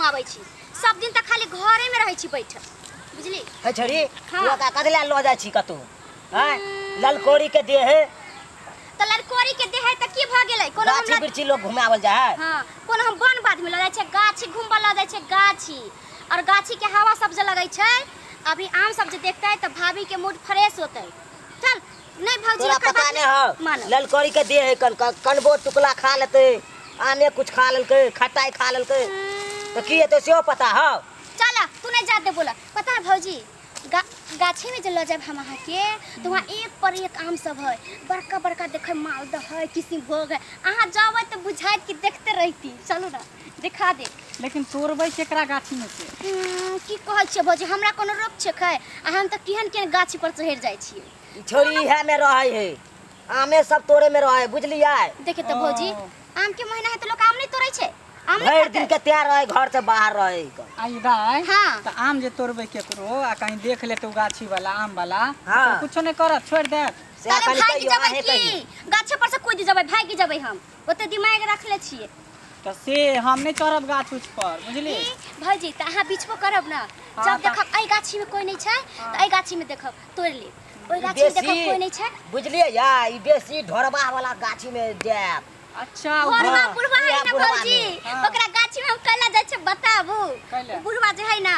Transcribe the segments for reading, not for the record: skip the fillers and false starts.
घुमाबै छी। सब दिन तऽ खाली घरे में रहै छी बैठल, बुझली? है छड़ी। हाँ। तू ओकरा कथी लए लऽ जाइ छी कतहु? आँय, ललकोरी के देह है। तऽ लड़कोरी के देह है तऽ की भऽ गेलै? कोनो गाछी हमरा बिरछी लोग घुमावल जाइ है। हाँ, कोनो हम वन बाध में लऽ जाइ छै? गाछी घुमबऽ लऽ जाइ छै गाछी, और गाछी के हवा सब जे लगै छै, अभी आम सब जे देखतै तऽ भाभी के मूड फ्रेश होतै। चल नहीं भौजी, तोरा एकर पता बात नहीं हो, मानो। ललकोरी के देह है, कन कनबो टुकला खा लेतै, आमे कुछ खा लेलकै, खटाई खा लेलकै तऽ की हेतै सेहो पता हो? चल, तू नहीं जा दे बोला। पता है भौजी, गाछी में जे लऽ जायब हम अहाँके तऽ वहाँ एक पर एक आम सब है, बड़का बड़का। देखै, मालदह है, किसिमभोग है। अहाँ जेबै तऽ बुझायत कि देखते रहिती। चलू ने, देखा दे। लेकिन तोड़बै केकरा गाछी में से? की कहै छियै भौजी, हमरा कोनो रोक छै खै? आ हम तऽ केहन केहन गाछी पर चढ़ि जाइ छियै। ई छोरी इएह में रहै है, आमे सब तोड़े में रहै है, बुझलियै? देखिए तऽ भौजी, ओ। आम के महीना है तऽ लोक आम नहि तोड़ै छै? आम नहि भरि दिन खातै? के तैयार रहै, घर से बाहर रहै। आई दाई। हाँ। तऽ आम जे तोड़बै केकरो आ कहीं देख लेतौ गाछी वाला आम वाला, हाँ। तऽ कुछो नहि करत, छोड़ि देत? से ताले कनि भागि कहियौ, जेबै अहें की कहियौ। गाछे पर से कूदि जेबै, भागि जेबै। हम ओते दिमाग रखले छियै। तऽ से हम नहि चढ़ब गाछ उछ पर, बुझली? ई भौजी, तऽ अहाँ बिछबो करब ने। हाँ, जब तऽ देखब एहि गाछी में कोई नहीं छै तऽ एहि गाछी में देखब, तोड़ि लेब। ओहि गाछी में देखब बेसी कोई नहीं छै। बुझलियै या, ई बेसी ढोरबा वाला गाछी में जायब। अच्छा, ओ बुढ़वा। हाँ, बुढ़वा है इएह ना बुढ़वा भौजी। में। हाँ। ओकरा गाछी में हम कैला जाइ छै बताबू? कैला? ओ बुढ़वा जे है ना,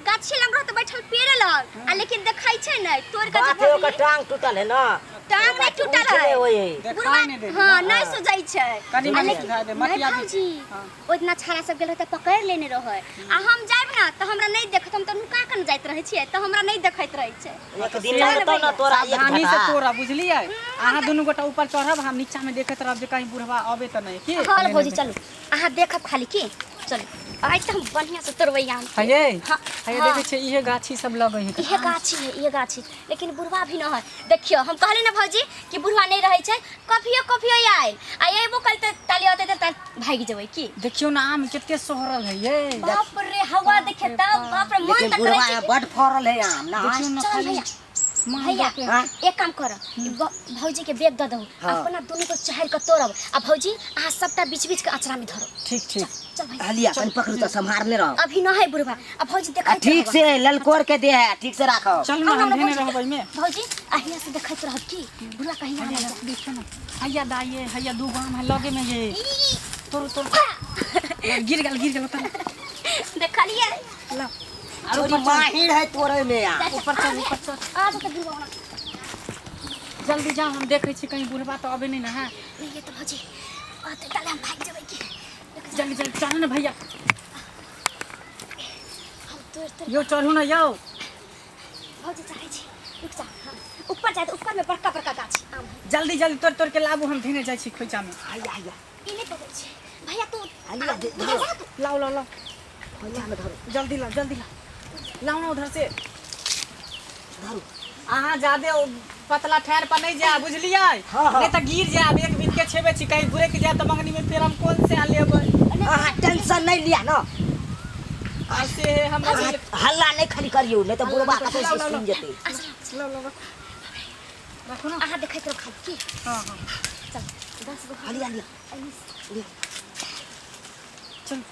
गाछी लग रहत बैठल पेड़े लग आ, लेकिन देखै छै नै तोड़ के जे। बात है, ओकर भौजी, टांग टूटल है ना। टांग नहि टूटल उठले है। होय है। देखाई बुढ़वा नहि दै। हाँ, नहि सुझै छै। कनि आ मनि लेकिन सुझाय दे, नहि मटिया भी- भौजी, हाँ। ओहि दिना छाड़ा सब गेल रहै तऽ पकड़ि लेने रहै, आ हम जायब ने तऽ हमरा नहि देखत। हम तऽ नुका कऽ ने जाइत रहै छियै, तऽ हमरा नहि देखैत रहै छै। एक दिन चल लगतौ ना भैया। तोरा एक सावधानी से झटका। तोड़ा, बुझलियै? अहाँ दुनू गोटा ऊपर चढ़ब, हम नीचा में देखैत रहब जे कहीं बुढ़वा अबे तऽ नहि की। हँ भौजी, चलू, अहाँ देखब खाली की। चलू, आइ तऽ हम बढ़िआँ से तोड़बै आम। हये। हाँ, हये। हाँ। देखै छियै, इहे गाछी सब लगै है। इहे गाछी है, इहे गाछी, लेकिन बुढ़वा भी न है। देखियो, हम कहली ना भौजी कि बुढ़वा नहीं रहै छै, कभियो कभियो आयल आ एबो कल तऽ ताली अतै तऽ भागि जेबै की। देखियौ ने, आम कते सोहरल है ये। बाप रे, हवा देखे तऽ बाप रे, मन लेकिन तऽ करै बुढ़वा छै है कि बड फड़ल है आम ना। देखियौ ने। चल खाली भैया। माँ भैया। बाप रे। हाँ? एक काम कर, भौजी के बैग दऽ दहु। हाँ। अपना दुनू को चढ़ के तोड़ब, आ भौजी अहाँ सबटा बीच बीच के अचरा में धरब। ठीक ठीक। चल भैया। हलिया कनि पकड़ू तऽ सम्हारने रहो। अभी न है बुढ़वा, आ भौजी आ देखैत ठीक रहब। से ललकोर के दे है, ठीक से राखो। चलू ने, हम धेने रहबै में। भौजी, अहिया से देखैत रहब की बुढ़वा कहीं आ ना जाए। देखियौ ने, हैया दाई ये, हैया दू गो आम है लगे में ये। ई, तोड़ तोड़, गिर गेल, गिर गेल, उतर। देखलियै? ला आरो। छोरी ऊपर चल। माहिर है तोड़े में आ। ऊपर चल, ऊपर चल। आ जेतै बुढ़वा ओना। जल्दी जाओ, हम देखै छी कहीं बुढ़वा तऽ अबे नहि ने है। नहीं ये तो भौजी आते ताले हम भागि जेबै की। जल्दी जल्दी चलू ने भैया। हम तोड़ तोड़। यौ, चढ़ू ने यौ। भौजी, चाहै छी, रुक जा। हाँ, ऊपर जाए तऽ ऊपर में बड़का बड़का गाछ आम है। जल्दी जल्दी तोड़ तोड़ के लाबू, हम धेने जाइ छी खोइचा में। हैया हैया। ई नहि पकड़ै छै भैया, तू हलिया दे- भैया, जा तू। लाओ लाओ लाओ। खोइचा में धरो। जल्दी लाओ, जल्दी लाओ, लाओ ना उधर से। धरू। अहाँ जादे ओ पतला ठहर पर नहीं जाए, बुझलियै? हाँ, हाँ। नहीं तऽ गिर जायब। एक बीत के छेबे छी, कहीं गुरक जायब तऽ मंगनी में फेर हम कोन से लेबै? अहाँ टेंशन नहीं लिया ना। आ से हमरा अहाँ हल्ला नहीं खाली करियौ, नहीं तऽ बुढ़वा कतौ से सुनि जेतै। लाओ लाओ, रखो रखो ना। अहाँ देखैत रहू खाली की। हाँ हाँ। चल, 10 गो। हलिया लिया। चल।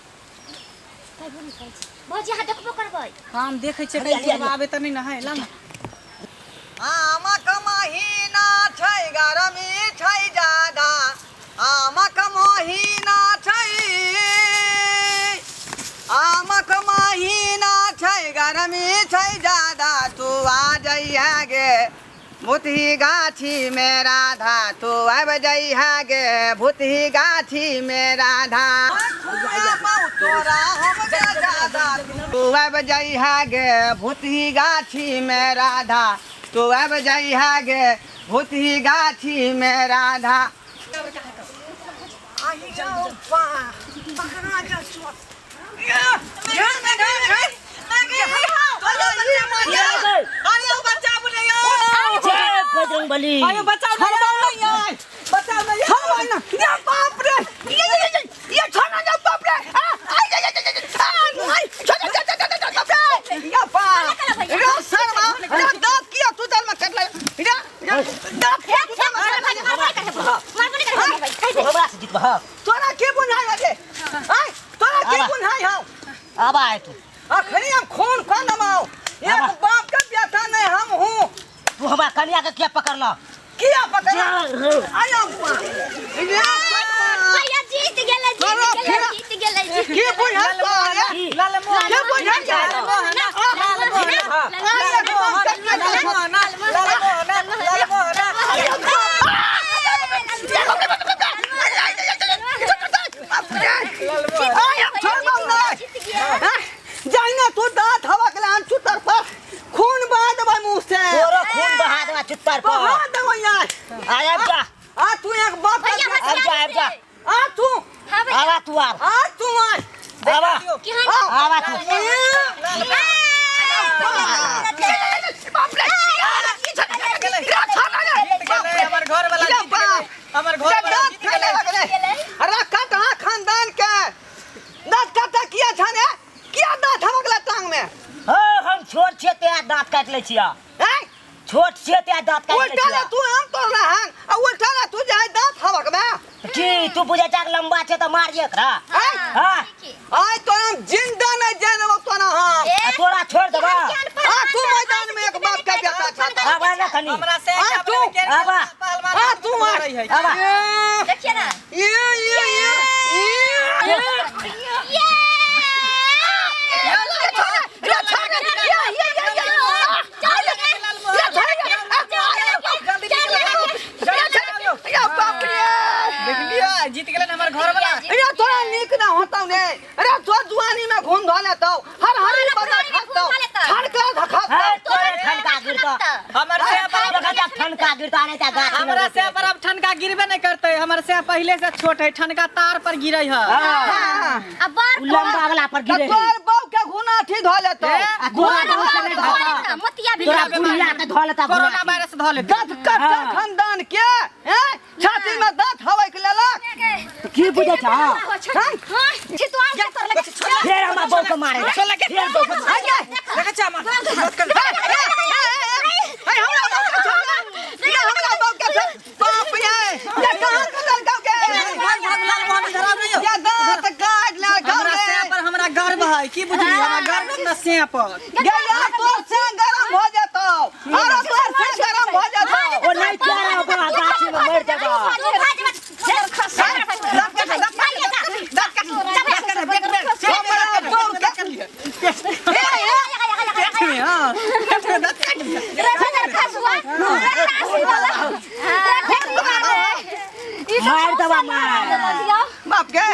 कहबो नहि करै छै भौजी, अहाँ देखबो करबै। हाँ, हम देखै छियै हलिया, कहीं हलिया, बुढ़वा आबे तऽ नहि ने है। लाओ ना। आमक महीना छै, गरमी छै जादा। आमक महीना छै, आमक महीना छै, गरमी छै जादा। तू आ जइहे गे भूतही गाछी में राधा, तू आबि जइहे गे भूतही गाछी में राधा। तोरा हम जादा, तू आबि जइहे गे भूतही गाछी में राधा, तू आबि जइहे गे भूतही गाछी में राधा। जय बजरंग बली। आयो, बचाओ ना, नहीं आए, बचाओ ना। छोड़ो ना ये, बाप रे, ये ये ये ये, छोड़ो ना, बाप रे, आ आ ये ये ये आ आई, छोड़ो छोड़ो छोड़ो छोड़ो, बाप रे, ये बाप रे, शर्मा रे, दांत किया तू चल में कर ले रे रे, दांत किया तू चल में कर ले। तू हमरा से जीतबह? तोरा के बुझाय रे? आय, तोरा के आबा। बुझाय हौ? अखनी हम खून कौन दबाओ एक बाप का बेटा नहीं हम हूँ। तू हमरा कनिया के किया पकड़ल? किया पकड़ा? आया भैया जीत गेलै, जीत चलो, गेलै, फिर- जीत गेलै, जीत की बुझल तो रे? लाल मोहन, के बुझल जा? लाल मोहन, लाल मोहन, लाल मोहन, लाल मोहन, लाल मोहन, लाल मोहन। जीत गया। जाइना तू दांत हवा के लान चुतर पर खून बहा देबै मुंह से। तोरो खून बहा देबा चुत्तर पर। बहा देबै यार। आय आबि जा। आ तू एक बाप का भैया, बेटा। आबि जा, आबि जा। आ तू, हाँ भैया। आवा तू आब। आ तू आ। आवा। केहन? आवा तू। जीत गेलै, हमर घर वाला जीत गेलै, हमर घर वाला दांत जीत फैले गेलै। लगलै। अरे कट हाँ खानदान के दांत कटा किया छाने किया दांत हवा के टांग में? हे, हम छोट छियै तें दांत काटि लै छियै। हैं? छोट छियै तें दांत काटि लै उल्टा ले छियै। तू हम तोड़ रहा हन आ उल्टा ले तू जाय दांत हवा के में। की तू बुझै छह लंबा छै तऽ मारिए एकरा? हैं? हाँ? आय तो हम जिंदा नहीं जाने देबो तोरा हम। आ तोरा छोड़ देबा? आ तू मैदान में एक बाप का बेटा छा। आवा ना खनी। हमरा से आ तू, आबा। पहलवान आ तू आ। है। आबा। देखिए ना। ये ये ये ये ये देख लियो, जीत गेलै हमर घर वाला। अरे तोरा नीक ना होतौ ने। अरे तोर जुआनी में घूम धो लेतौ, हर हर बना खातौ, ठनका धखातौ। हे, तोरे ठनका गिरतौ। हमर से पर तोरा कता ठनका गिरतौ, नहि तऽ गाछ में हमरा से पर अब ठनका गिरबे नहीं करते। हमर से पहले से छोट है, ठनका तार पर गिरे है। हाँ। अब बार उ लंबा वाला पर गिरे है। तोर बहू के घुनाठी धो लेतौ। आ तोरा बहू के नहि धोतौ। मोतिया भी तोरा बुढ़िया के धो लेता कोरोना घुनाठी। वायरस धऽ लेतै। दस कट्टा हाँ। खानदान के हैं छाती में दांत हवै के लेलक। की बुझै छह? फेर हमरा बहू के मारे। फेर बहू के मारे। देखै छियै हमर ए हमरा बहू के छोड़ दे। ये हमरा बहू के छोड़। बाप रे, ये कहाँ कटल गौ के? लाल मोहन धरा दियौ। ये दांत काट लेलकौ हमरा रे। से पर हमरा गर्व है, की बुझली? हमरा गर्व है अपना से पर। गे यार तोर से गरम हो जेतौ। अरे तोर से गरम हो जेतौ। ओ नहि प्यारा बा, गाछी में मरि जेबा। हमरा बहू के मारि देबा मार। बाप गे,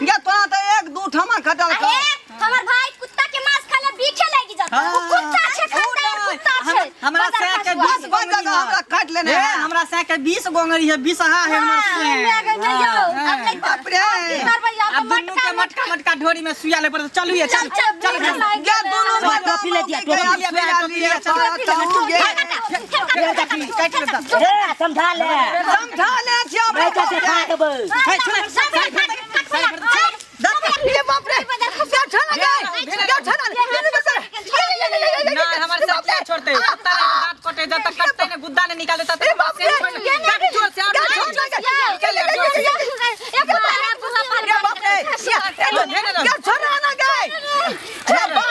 ये तोरा तो एक दू ठमा खटल कौ। हमर भाई कुत्ता के मांस खाले बीखे लागि जात। उ कुत्ता छै, खानदान कुत्ता छै। हमरा बदर से के खसुआ। 20 कोन जगह हमरा काट लेने हे, है? हमरा से के 20 गोंगरी है, 20 हा है हमर से। बाप रे। अब दुनू के मटका मटका ढोरी में सुइया ले पड़त। चलू ये, चल चल, चल चल, चल। ये दुनू चल, टोपी ले दिया, टोपी। टोपी ले दिया। काटि ले दाँत। हे, समझा ले। समझा ले छियै हमरा नहि तऽ देखा देबै। हे, छोड़। ये बाप रे, ये छना गए, ये छना, ये ये ना हमर से किया छोड़ते? कुत्ता नहीं दांत कटे जब तक कटते नहीं, गुद्दा नहीं निकाल देता। अरे बाप रे। काट जोर से, और जोर से। ये बाप रे, ये छना ना गए। अरे बाप।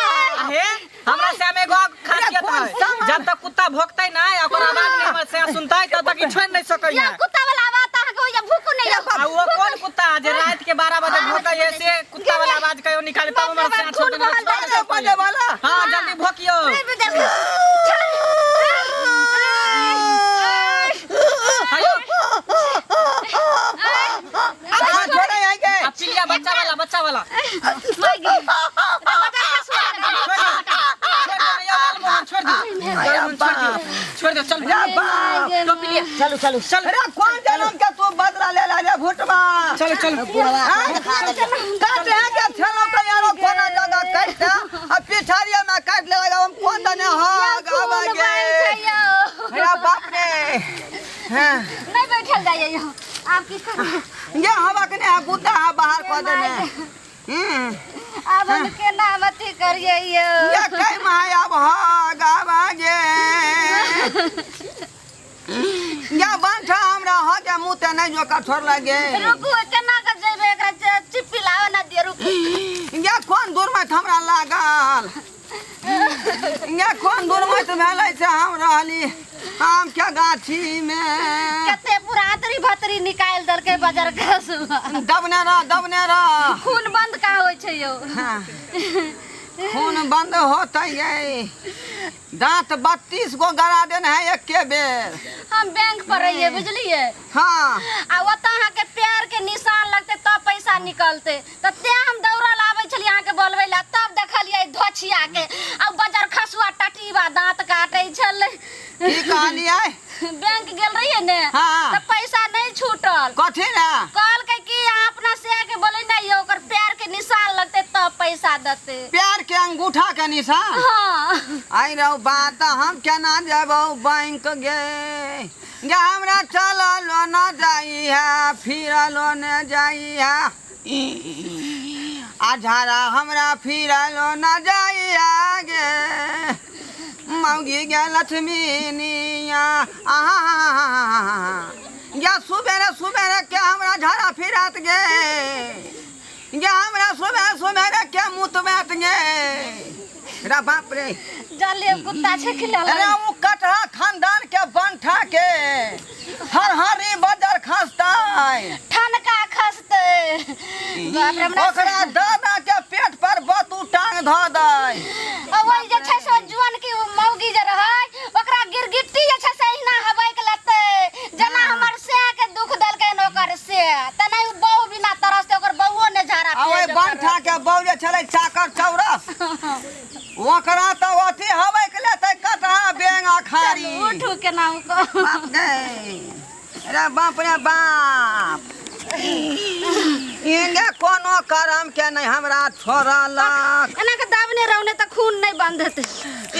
हे, हमरा से में एगो खासियत अरे है, कौन सामान? जब तक कुत्ता भोंकते ना ओकर आवाज नहीं हमर से सुनते तब तक ई छोड़ नहीं सकै है। कुत्ता वाला आवाज अहाँके होइया, भूखो नहीं आ वो कौन कुत्ता जे रात के 12 बजे भोंकै है, से कुत्ता वाला आवाज कहियो निकाले तब हमर से छोड़ नहीं बारह बजे वाला। हां जल्दी भोंकियो। हेलो, हाँ, छोड़े आई गए। अब पिलिया बच्चा वाला, बच्चा वाला छोड़ दो, लाल मोहन छोड़ दो, लाल मोहन छोड़ दो, छोड़ दो, चल या बाप। टोपी लिया। चलू चलू। चल अरे कौन जन्म के तू बदला ले ला रे भुटवा? चल चल। बुढ़वा के देखा देबै। काटे हैं के छलो तो यारो कोना जगह काट आ पिछाड़िया में काट ले हम कोन दने हग आवा गे। अरे बाप रे। हां नहीं बैठल जाइए यहाँ, आप की करबै? ये हवा के ने गुद्दा बाहर क देने। आब हम केना अथी करियै यौ? ये कै my अब हग आवा गे। या बांठा हमरा हग मुँह ते नहीं जो कठोर लगे। रुकू, केना के जेबै? एकरा चिप्पी लावे ना दिअ, रुकू। ये कोन दुर्मत हमरा लागल ये कोन दुर्मत भेलै से हम रहली आम के गाछी में कते पूरा आतरी भतरी निकालि देलकै बजर खसुआ दबने रह दबने रह खून बंद का होइ छै यौ हाँ। खून बंद होते ये दांत 32 गो गड़ा देने है एके बेर हम बैंक पर रहिए बुझलिए हाँ आ ओतऽ अहाँके पैर के निशान लगतै तब पैसा निकलतै तऽ तें हम दौड़ल आबै छलियै अहाँके बोलबै लए तब देखलियै धोछिया के आ बजर खसुआ टटीबा दाँत काटै छलै की कहलियै बैंक गेल रहियै ने हाँ। तऽ पैसा नहि छूटल कथी ने कहलकै कि अहाँ अपना से के बोलै नहि यौ ओकर पैर के निशान लगतै तब पैसा देतै प्यार के अंगूठा के निशान हाँ आई रहो बात हम केना जेबौ बैंक गे गे हमरा चललो न जाई है फिरलो न जाई है आ झाड़ा हमरा फिरलो न जाई है गे मौगी गे लक्ष्मीनिया आहा गे सुबेरे सुबेरे के हमरा झाड़ा फिरत गे गे हमरा सुबह सुबेरे के मुतबैत गे रे बाप रे जले कुत्ता छै खिला अरे वो कटहा खानदान के बंठा के हर हरी बजर खसतै ठनका खसतै बाप रे हमरा ओकरा दादा के पेट पर बतू टांग धऽ दै आ ओहि जे छै से जुअन की मौगी जे रहै ओकरा गिरगिट्टी जे छै से अहिना हबैक लेतै जेना हमर से के दुख देलकै ने ओकर से तेना ओ बहु बिना तरसते ओकर बहुओ ने झाड़ा आ ओहि बंठा के बहू जे छलै चाकर चौरस ओकरा तऽ अथी हबैक लेतै कटहा बेंग अखारी उठू केना को बाप गे रे बाप रे बाप इंगे कोनो करम के नहीं हमरा छोड़लक एना के दाबने रहने तऽ खून नहि बंद हेतै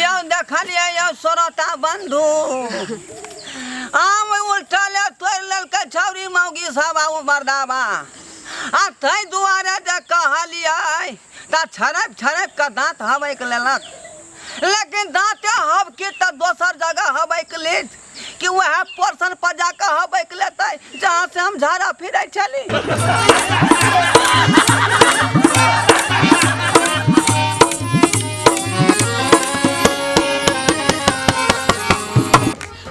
यौ देखलियै यौ श्रोता बंधु आम उल्टले तोड़ि लेलकै छौरी मौगी सब आ ओ मर्दाबा आ ताहि दुआरे जे कहलियै तऽ छड़पि छड़पि कऽ दाँत हबकि लेलक लेकिन दाँते हबकी तऽ दोसर जगह हबकि लेत कि वएह पोर्शन पर जाकऽ हबकि लेतै जहाँ से हम झाड़ा फिरै छली।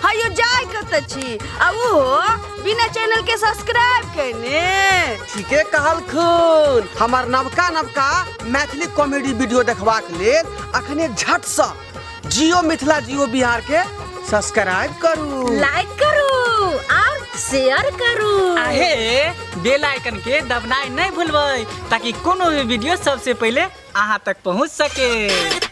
हयो जाय कतऽ छी आ ओहो बिना चैनल के सब्सक्राइब केने। ठीके कहलखुन। हमर नवका नवका मैथिली कॉमेडी वीडियो देखबाक लेल अखने झटसँ जियो मिथिला जियो बिहार के सब्सक्राइब करू, लाइक करू और शेयर करू। आहे बेल आइकन के दबनाइ नहीं भूलबै ताकि कोनो भी वीडियो सबसे पहले अहाँ तक पहुँच सके।